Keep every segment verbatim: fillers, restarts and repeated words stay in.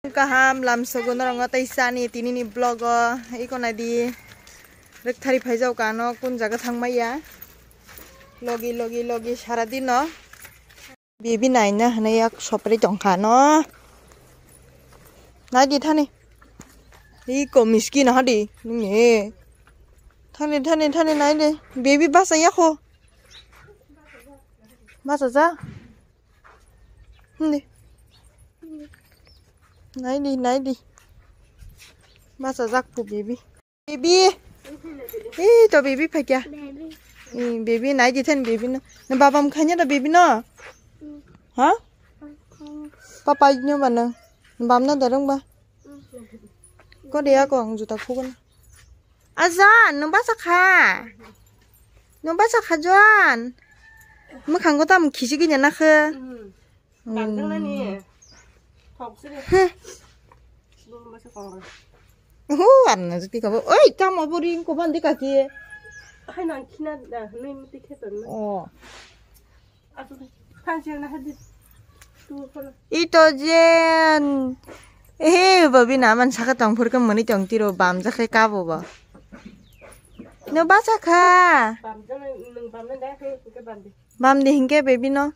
Kaham lamsogo norokno tei sani tinini vlog o iko naidi rwkthari phaijak kano kun jaga thangmaya logi logi logi sara dino. Bibi naina hwnwi yak sopri tongkha no. Naidi thani. Iko miski na hadi. Nini. Thani thani thani naidi. Bibi basa yako. Basa ja. Hindi. Naidi naidi. Basa jak pu bibi. Baby. Ih, to baby phaikya. Baby. Ih, baby nai di then baby no. Na baba mkhanya da baby no. Ha? Papa no ba no. Bam no darung ba. Ko dia ko ang juta khugun. Ajan, no basa kha. No basa kha Jan. Mukhango tam khisi ginya na khe. Bangjaknani. Thok sini. Heh. Bumba se kong. Hu, anna jati kabo. Oi, kam abo ring ko bandi kaki. Hai nang khina da, nui muti khetan na. Oh. Asu, phan siang na hadi. Tu kono. Ito jen. Eh, babi naman saka tong phur ka mani tong tiro bam jakhe kabo ba. No basa kha. Bam jana, nung bam na da, he, ke bam di. Bam di hingke baby no.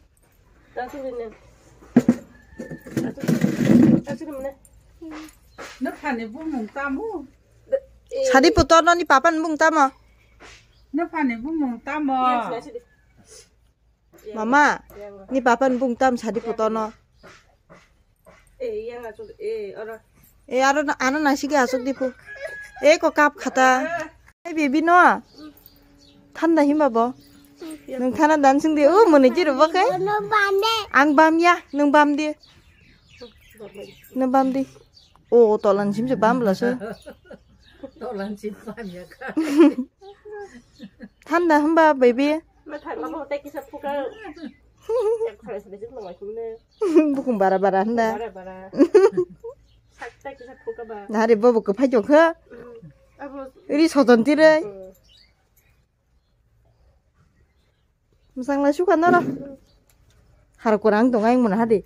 Nwphani bumung tamo? Sadi putor no ni papa ni bumung tamo? Nwphani bumung tamo? Mama, ni papa ni bumung tam sadi putor no? Eh, yang asuk, eh, oro. Eh, aro na, ano nasigi asuk dipu. Eh, ko kap khata. Ai, baby no. Thanda himba bo. Nung thana dancing di. Oh, muni jiru bo kai. Ang bam ya, nung bam di. Nung bam di. Oh, tolan sim se bam la so. Tolan sim bam ya ka. Thanda himba, baby. Ma thanda ho te kisa phuka. Exercise bejik nang lai kumne. Bukung bara bara hwnda. Bara bara. Sakta kisa phuka ba. Nahari bobo kwphai tongkha. Mm. Abo. Ri soton tirei. Mm. Msang lai sukha noro. Har kurang tong ai mun hadi.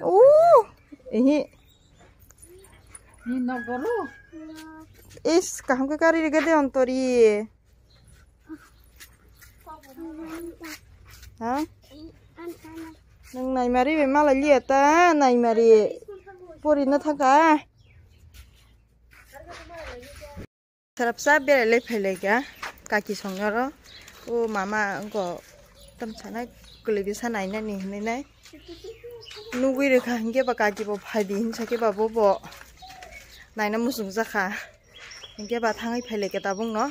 Oh, ehe. Ni nokboro. Is, kaham ke kari rega de ontori. Ha? Nang naimari be mala liya ta, naimari. Pori na thaka. Sarapsa berai lai phai lai kha kaki songno ro. O mama wngkha tam sana kwlwi bisa nainani hinwi nai. Nugwi rwkha hinkhe ba kaki bo phai di hinsa khe ba bo bo naina muchung jakha. Hinkhe ba thangwi phai lai kha tabuk no.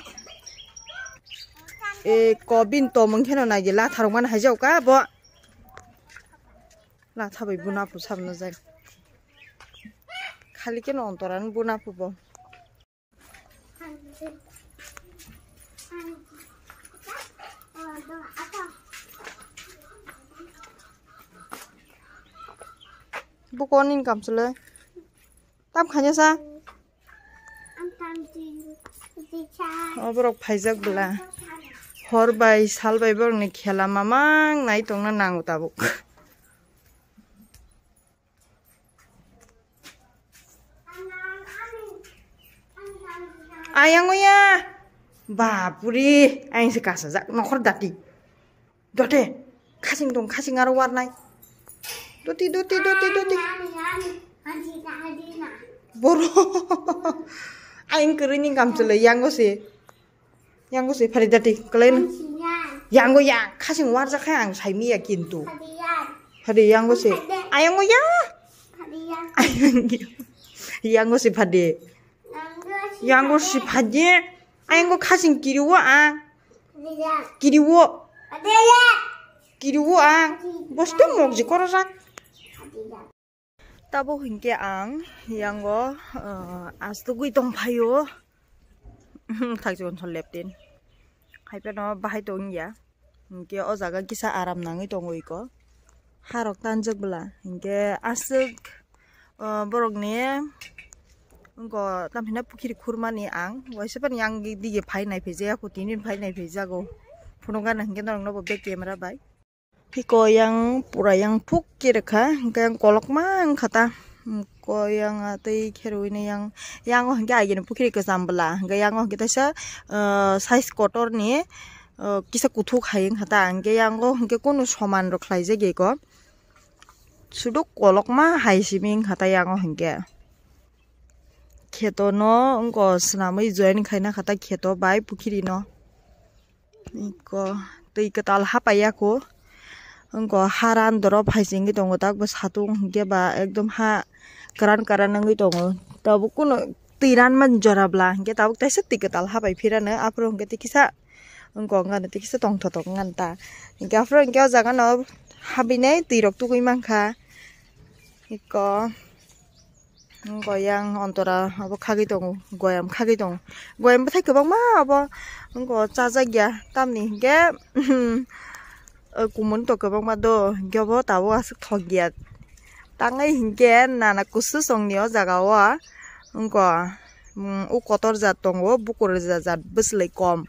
E ko bini tomung kheno nai di latharok mani hai jak kha bo. Latha bai buna pu sabna jai. Khali kheno ontoran buna pu bo. Buko nin kamchwlwi. Tam khanya sa? Oborok phaijak bwla. Hor bai sal bai borokni khela mamang nai tongna nango tabuk. Ayang oya. Bapuri, ayang se kasajak nokhor dati. Dote, khasing dong, khasing aro warnai. Doti, doti, doti, doti. Boro. Ayang kwrwini kamchwlwi yango se. Yango se phari dati, kwlai no. Yango ya, khasing warjak khe ang sai miya kintu. Phadi yango se. Ayango ya. Yango se phadi. Yango se phadi. Ayango khasing kiriwo ang. Kiriwo. Kiriwo ang. Bosto mokji korojak. Tabuk hinkhe ang yango, ah, astugwi tongphaio. Thakjikon sol leptin. Haiphano bahai tongya. Hinkhe o jaga kisa aram nangwi tongo iko. Harok tanjak bwla. Hinkhe aswk, ah, borokni wngkha tamhino pukhiri khurmani ang. Waisa phano yang dige phai naiphaijakya, kutini phai naiphaijago. Phunukgana hinkhe norokno bo back camera bai. Phiko yang pura yang thuk khe rwkha, hwnkhe yang kolokma wngkha ta. Ko yang tei kherwi ne yang, yang o hwnkhe agini pukhiri kwcham bwla, hwnkhe yang o hwnkhe teisa, ah, size kotor ni, ah, kisa kuthuk hai wngkha ta, hwnkhe yang o hwnkhe kunu soman rok khlai jagwi ko. Sudu kolokma hai simi wngkha ta yang o hwnkhe. Kheto no wngko swnamwi join khaina kha ta kheto bai pukhiri no. Iko twi kwtal hapai ya kho. Wngkha ha ran doro phai singwi tongo, tak bo satung hwnkhe ba ekdom ha kwran kwran wngwi tongo. Tabuk kunu twi ran man jora bla hwnkhe tabuk teisa twi kwtal hapai phirano, aphuru hwnkhe tei kisa wngkha wngkha tei kisa tongthotok wngkha ta. Hwnkhe aphuru hwnkhe o jaga no habinai twi rok tugui mankha. Iko. Wngkha yang ontora abo khagwi tongo, goyam khagwi tongo. Goyam bwthai kwbangma abo wngkha chajakya, tamni hinkhe, kumuni to kwbangma do, hinkhe obo tabuk aswk thokya. Tangwi hinkhe nana kusu songni o jaga o wngkha, um, o kotor jat tongo, bukur jat, jat bwslai kom.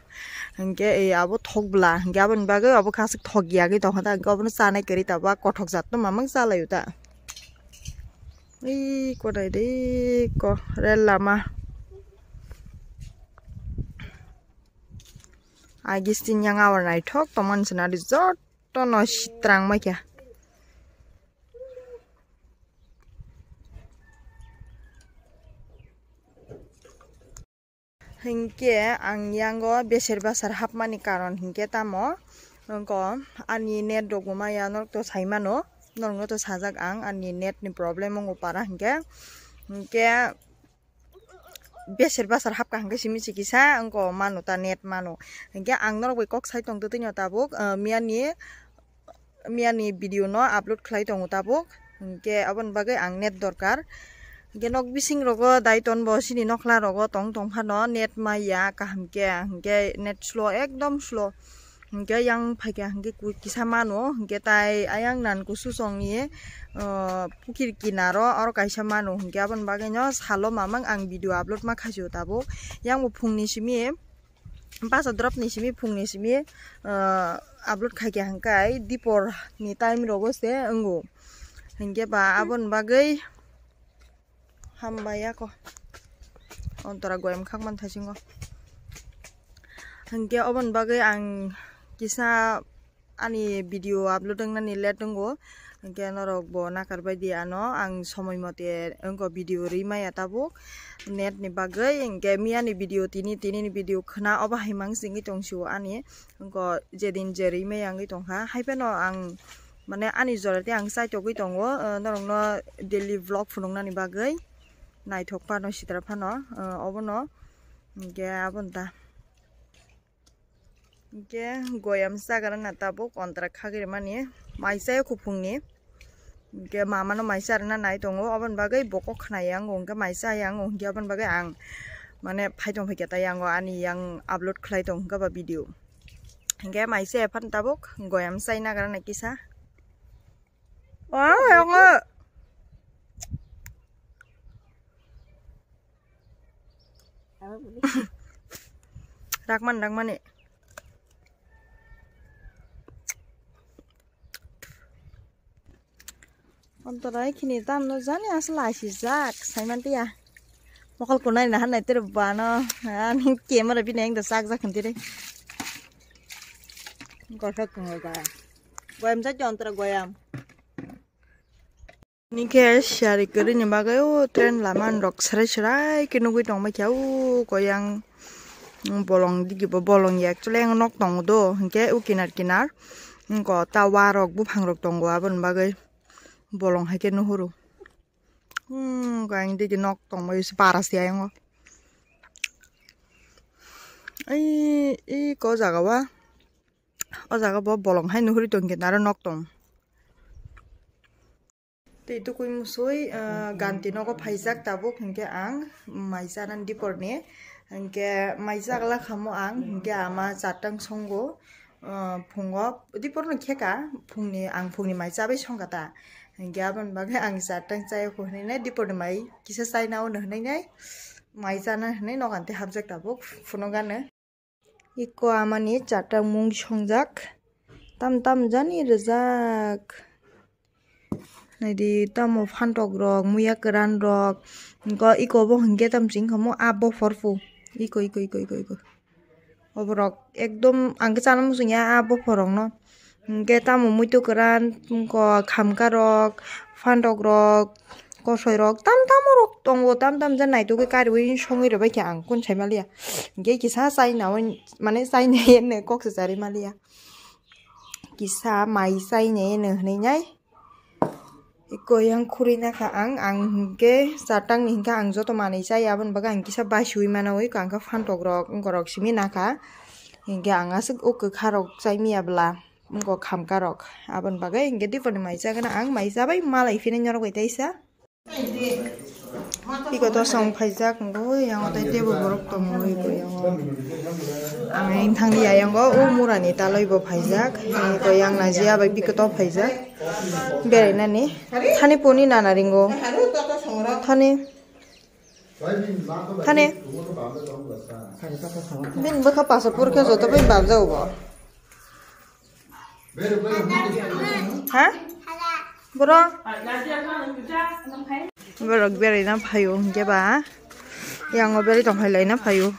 Hinkhe, eh, abo thok bwla, hinkhe aboni bagwi obo khe aswk thokya wngwi tongkha ta, hinkhe obono chanai kwrwi tabuk a kothok jat no mamang chalaio ta. Ii, ko nai de, ko rel lama. Agi sini yang awar naithok tongmani swnari jotto no sitrang maikha. Hinkhe ang yango beser basar hapmani karon hinkhe tamo, wngkha ani net rok bo maya norok to sai mano, norok no to sajak ang ani net ni problem wngo para hinkhe, hinkhe beser basar hapkha hinkhe simi si kisa wngkha mano ta net mano, hinkhe ang norok bai kok sai tongtwtwi no tabuk, ah, miyani miyani video no upload khlai tongo tabuk, hinkhe aboni bagwi ang net dorkar. Hinkhe nok bising rogo dai tonbo sini nokla rogo tong tong phano net maya kaham khe, hinkhe net slow, ekdom slow. Hinkhe yang phaikha hinkhe ku-, kisa mano, hinkhe tai ayang nan kusu songni, ah, pukhir kinaro oro kaisa mano, hinkhe aboni bagwi no salo mamang ang video upload ma khaisio tabuk. Yang bo phungni simi. Basa drop ni simi phung ni simi, ah, upload khai kha hwnkhe dipor ni time rogo se wngo. Hinkhe ba aboni bagwi hambai ya ko. Ontora goyam khak man thaisingo. Hinkhe oboni bagwi ang kisa ani video upload wngnani late wngo, hinkhe norok bo nakar bai di ano, ang somoi mote wngkha video rwi maya tabuk net ni bagwi, hinkhe miyani video tini, tini ni video khwna obo hai mang singwi tong sio ani, wngkha jedin je rwi maya wngwi tongkha, hai phano ang mane ani jora tei ang chaitogwi tongo, norok no daily vlog phunuknani bagwi naithok phano sitra phano, obono hinkhe aboni ta. Hinkhe goyam chagra na tabuk ontra khagwi rwmani mai chaio kuphungni. Hinkhe mamano mai charwna nai tongo, oboni bagwi bo kok khna yango, hinkhe mai cha yango, hinkhe oboni bagwi ang mane phai tong phaikha ta yango ani yang upload khlai tong hinkhe ba video. Hinkhe mai chaya phano tabuk goyam chai nagra na kisa. Oh, yango. Rakman, rakmani. Ontorai khini tamno jani asla sijak, saimantiya. Mokol kunai nahan nai tere bano, ani camera bini engda sak jak khantire. Gothok kungo ba. Goyam jak ontora goyam. Nini khe siyari kwrwini bagwi o train lama rok serai serai khe nugwi tongbaikha o koyang bolong digi bo bolong ya actually ang nok tongo do hinkhe o kinar kinar wngkha ta warok buphang rok tongo aboni bagwi bolong hai khe nuhuru wngkha ang digi nok tongbaio se para se ayang o ei ei ko jaga o. O jaga bo bolong hai nuhuri tongkhe aro nok tong. Tei tukui musui, ah, ganti nogo phaijak tabuk hinkhe ang mai chanani diporni. Hinkhe mai chagla khamo ang, hinkhe ama chartang songo, ah, phungo diporno kheka, phungni, ang phungni mai chabai songkha ta. Hinkhe aboni bagwi ang chartang chayokho hinwi diporni mai kisa chaina ono hinwi mai chana hinwi nokanti hapjak tabuk phunukgano. Iko amani charta mung songjak. Tam tam jani rijak. Naidi tamo phantok rok, muya kwran rok. Iko, iko bo hinkhe tam ching kamo a bophor pu. Iko, iko, iko, iko, iko. Oborok ekdom ang khe chana muchungya a bophorokno. Hinkhe tamo muitu kwran, iko khamka rok, phantok rok, kosoi rok, tam tamo rok tongo, tam tam je naitugwi kariui songwi rwbaikha ang, kun sai maliya. Hinkhe kisa chaina, mane chaina henne kok se charwi maliya. Kisa mai chaina henne hwnwi nai. Iko yang khurui nakha ang, ang hinkhe chatang ni hinkhe ang joto manwi chai, aboni bagwi ang kisa basiui manaui, ang khe phantok rok, wngkha rok simi nakha. Hinkhe ang aswk o kwkha rok chai miya bwla, wngkha khamka rok. Aboni bagwi hinkhe dipor ni mai chagana ang mai chabai malai phini norok bai taisa. Iko to song phaijak, wngkha yang tei tebo borok tongo, iko yang. Ang thangli ayang o, o mura ni taloi bo phaijak, iko yang najia bai bikoto phaijak. Berainani. Thani poni nana ringo. Thani. Thani. Bini bwkha pasapur khe joto bai babjao bo. Ha? Boro? Borok beraina phaio hinkhe ba. Yango berai tongphai laina phaio.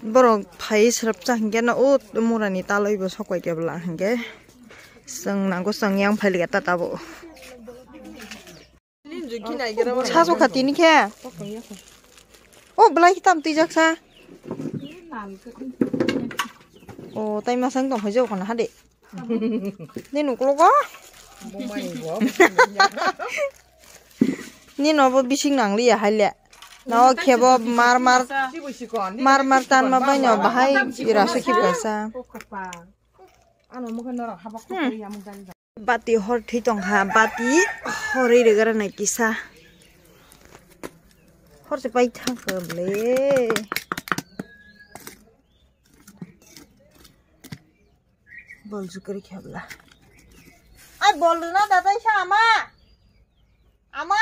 Borok phai srapcha hinkhe no o murani taloi bo sokwai khe bwla hinkhe. Chwng nango chwng yang phai liya ta tabuk. Sasu kha tini khe. O belai tam twijak sa. O tai masang tong phai jao kono hade. Ni nuklo ko. Ni no bo bising nang liya hai le. No khebo mar mar, mar mar tan ma bai no bahai ira su khib ka sa. Bati hor thwi tongkha, bati horwi rwgara nai kisa. Hor se pai thangkha bwle. Bol jukari khabla. Ai bol rwna da taisa ama. Ama,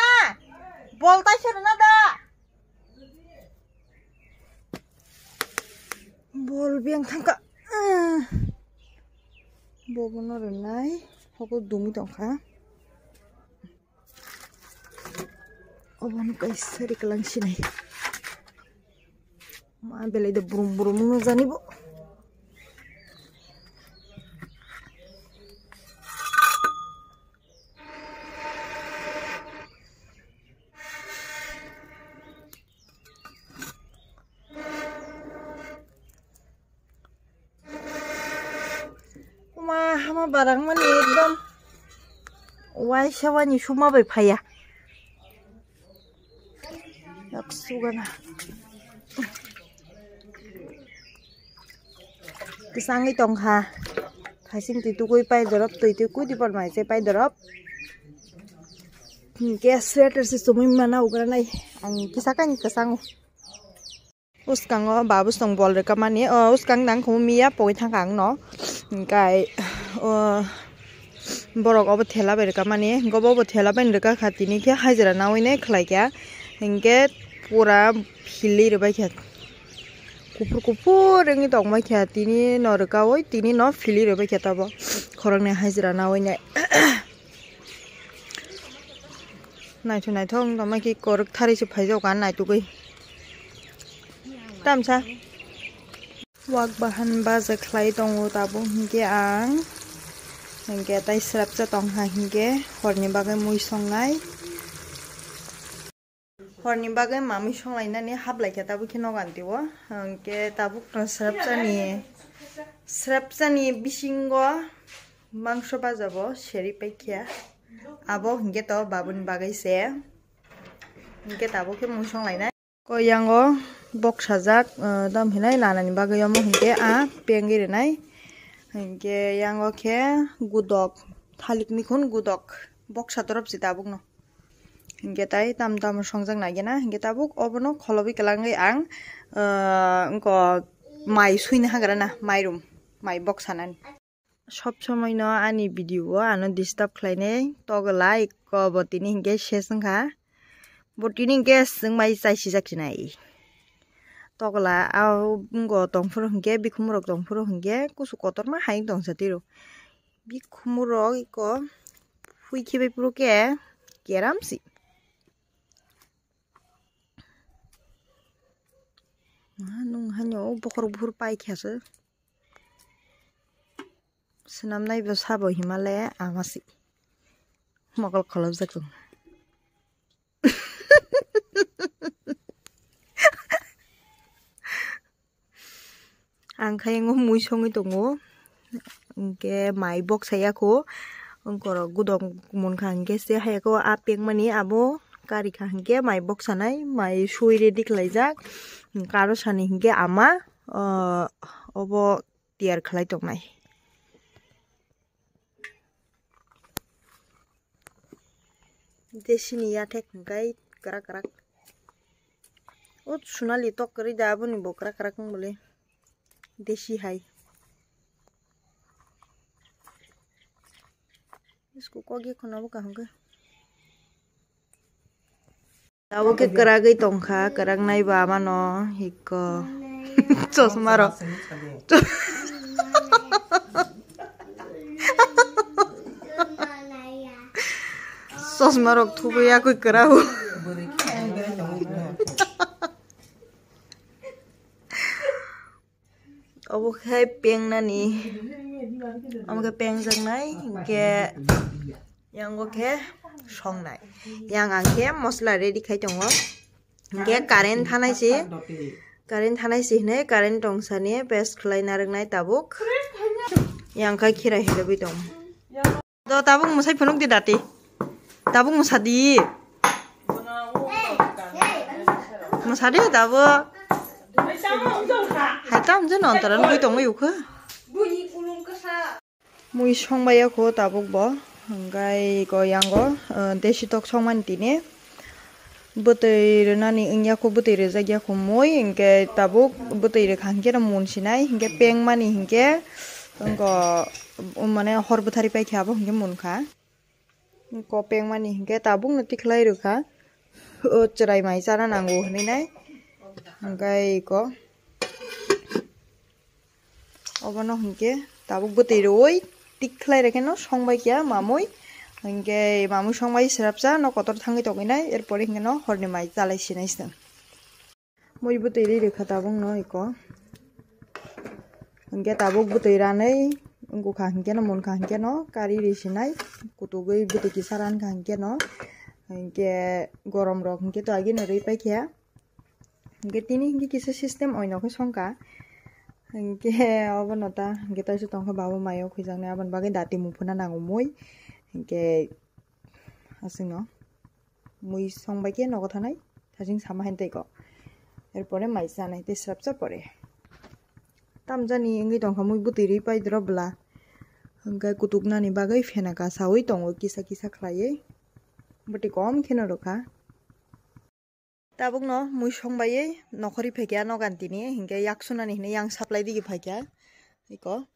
bol taisa rwna da. Bol biyang thangkha. Bobono rwnai. Hoko dumwi tongkha. Obono kaisa riklang sinai. Ma belai de brum brum no jani bo. Uma hama barang mani ekdom waisa wani suma bai phaya. Yak sugana. Kisangwi tongkha. Thaising twi tukui pai dorop, twi twi kui tipor mai se pai dorop. Hinkhe sweater se chumui mana ugra nai. Ang kisa kani kisango. Uskango babu song bol rwkha mani. O uskang nang khumu miya pogwi thangkha ang no. Hinkhe o borok obo thela bai rwkha mani. Hinkhe obo obo thela bai rwkha kha tini khe hajira nawi nai khlai kha. Hinkhe pura philwi rwbai kha. Kuphur kuphur wngwi tongbai kha, tini no rwkaui, tini no philwi rwbai kha tabo. Khoroknwi hajira naui nai. Naithok naithok wng tongma khe korok thari se phaijak kha naitugwi. Tamsa. Wak bahan baja khlai tongo tabuk hinkhe ang. Hinkhe tai srapsa tongkha hinkhe horni bagwi mui songnai. Horni bagwi mamui songlainani haplaikha tabuk khe nogo antio. Hinkhe tabuk no srapsani, srapsani bisingo mangso baja bo seri paikha. Abo hinkhe to babuni bagwi se. Hinkhe tabuk khe mui songlainai. Ko yango boksajak, ah, dam hinai nanani bagwi omo hinkhe a pengwi rwnai. Hinkhe yango khe gudok, thalik mikhun gudok boksa torop se tabuk no. Hinkhe tai tam tam songjak nai gena, hinkhe tabuk obono kholobwi kwlangwi ang, ah, wngkha mai suina hagra na, mairum, mai bok sanani. Sob somoi no ani video o ano disturb khlainai togla, ikko bo tini hinkhe ses wngkha. Bo tini hinkhe swngmai chaisijak sinai. Tokla, a, wngko tongphuru hinkhe, bikhumrok tongphuru hinkhe, kusu kotorma hai wng tongsa tiro. Bikhumrok iko phui khibai phuru khe keram si. Ah, nwng haino bokhorok buphuru pai khe se. Swnamnai bo sabo himale ama si. Mokol kholopjak tongo. Ang khe yango mui songwi tongo. Hinkhe mai bok saya kho. Wngkorok gudok munkha hinkhe se hayako a pengmani abo karikha hinkhe mai bok sanai, mai sui ready khlaijak. Karo sani hinkhe ama, o, obo tiyar khlai tongnai. Desini yathek hwnkhe kwrak kwrak. O Sonali tok kwrwi da, aboni bo kwrak kwrak wng bole. Desi hai. Isko kok ye khuna bo kaham khe. Tabuk khe kwragwi tongkha, kwrak nai ba mano hiko. Chosma rok. Chosma rok thubui yakui kwrao. Obo khe pengnani, omo khe pengjaknai, hinkhe yango khe songnai. Yang ang khe mosla ready khai tongo. Hinkhe current thanai si, current thanai si hinwi current tongsani paste khlai narwknai tabuk. Yang khe khirai hilobwi tongo. Do tabuk mwsai phunuk di dati. Tabuk mwsa di. Mwsa di tabuk. Hai tam je non tara nugui tongwi ukha. Mui songbai ya kho tabuk bo. Hingkai ko yango, eh, desi tok songmani tini. Bwtwi rwnani wngya kho, bwtwi rwjak ya kho mui, hinkhe tabuk bwtwi rwkha hinkhe no mun sinai, hinkhe peng mani hinkhe wngkha mane hor bwthari paikha abo hinkhe munkha. Ko peng mani hinkhe tabuk no tikhlai rwkha, o chwrai mai chana nango hinwi nai, hinkhe ko. Obono hinkhe tabuk bwtwi rwui tik khlai rwkhe no songbai kha mamui. Hinkhe mamui songbai swrapsa no kotor thangwi tongwi nai, erpore hinkhe no horni mai chalai sinai se. Mui bwtwi ri rwkha tabuk no iko. Hinkhe tabuk bwtwi ranwi wngkha hinkhe no munkha hinkhe no kari ri sinai kutugwi bwtwi kisa rankha hinkhe no. Hinkhe gorom rok hinkhe to agini rwi paikha. Hinkhe tini hinkhe kisa system oino khe songkha. Hinkhe obono ta hinkhe taisa tongkha babo mayo khwijaknai aboni bagwi dati muphuna nango mui. Hinkhe aswkno mui songbai khe nogo thanai thajing sama hai tei ko. Erpore mai chanai tei swrapsa pore. Tamjani wngwi tongkha mui bwtwi rwi pai doro bwla. Hinkhe kutuknani bagwi phena kasaui tongo kisa kisa khlaiwi. Bwtwi kom kheno rwkha. Tabukno mui songbaiwi nokhorwi phaikha nogan tini, hinkhe yak sunani hinwi yang supply digi phaikha. Iko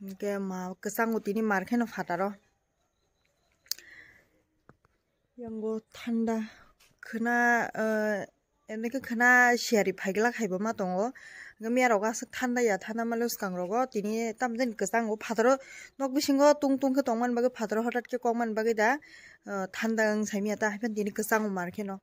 hinkhe ma kwchango tini mar kheno phataro. Yango thanda khwna, eh, eno khe khwna siyari phaiglak haibo ma tongo. Hinkhe miyarok aswk thanda ya, thanda male swkang rogo tini tamjani kwchango phataro nok bisingo tung tung khe tongmani bagwi phataro hothat khe kokmani bagwi da, eh, thanda wng saimanya ta haiphano tini kwchango mar kheno.